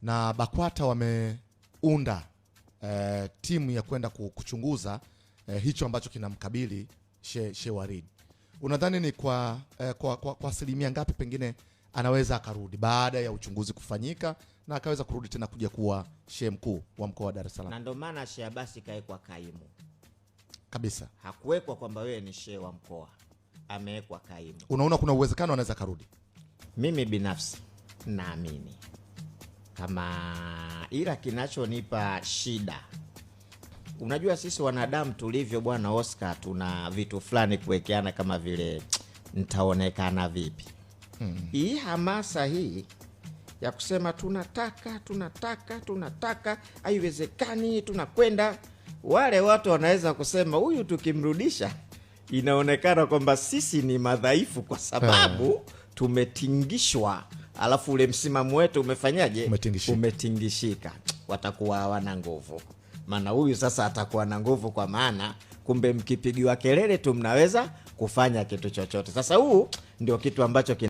Na BAKWATA wameunda timu ya kwenda kuchunguza hicho ambacho kinamkabili Sheikh Warid. Unadhani ni kwa asilimia ngapi pengine anaweza akarudi baada ya uchunguzi kufanyika na akaweza kurudi tena kuja kuwa shehe mkuu wa mkoa wa Dar es Salaam? Na ndio maana Sheikh Abasi kaekwa kaimu kabisa. Hakuwekwa kwamba wewe ni shehe wa mkoa, amewekwa kaimu. Unaona kuna uwezekano anaweza karudi? Mimi binafsi naamini kama, ila kinachonipa shida, unajua sisi wanadamu tulivyo bwana Oscar, tuna vitu fulani kuwekeana kama vile nitaonekana vipi. Hii hamasa hii ya kusema tunataka, tunataka, tunataka, haiwezekani, tunakwenda, wale watu wanaweza kusema huyu tukimrudisha inaonekana kwamba sisi ni madhaifu kwa sababu tumetingishwa, alafu ule msimamo wetu umefanyaje? Umetingishika. Umetingishika. Watakuwa hawana nguvu, maana huyu sasa atakuwa na nguvu, kwa maana kumbe mkipigiwa kelele tu mnaweza kufanya kitu chochote. Sasa huu ndio kitu ambacho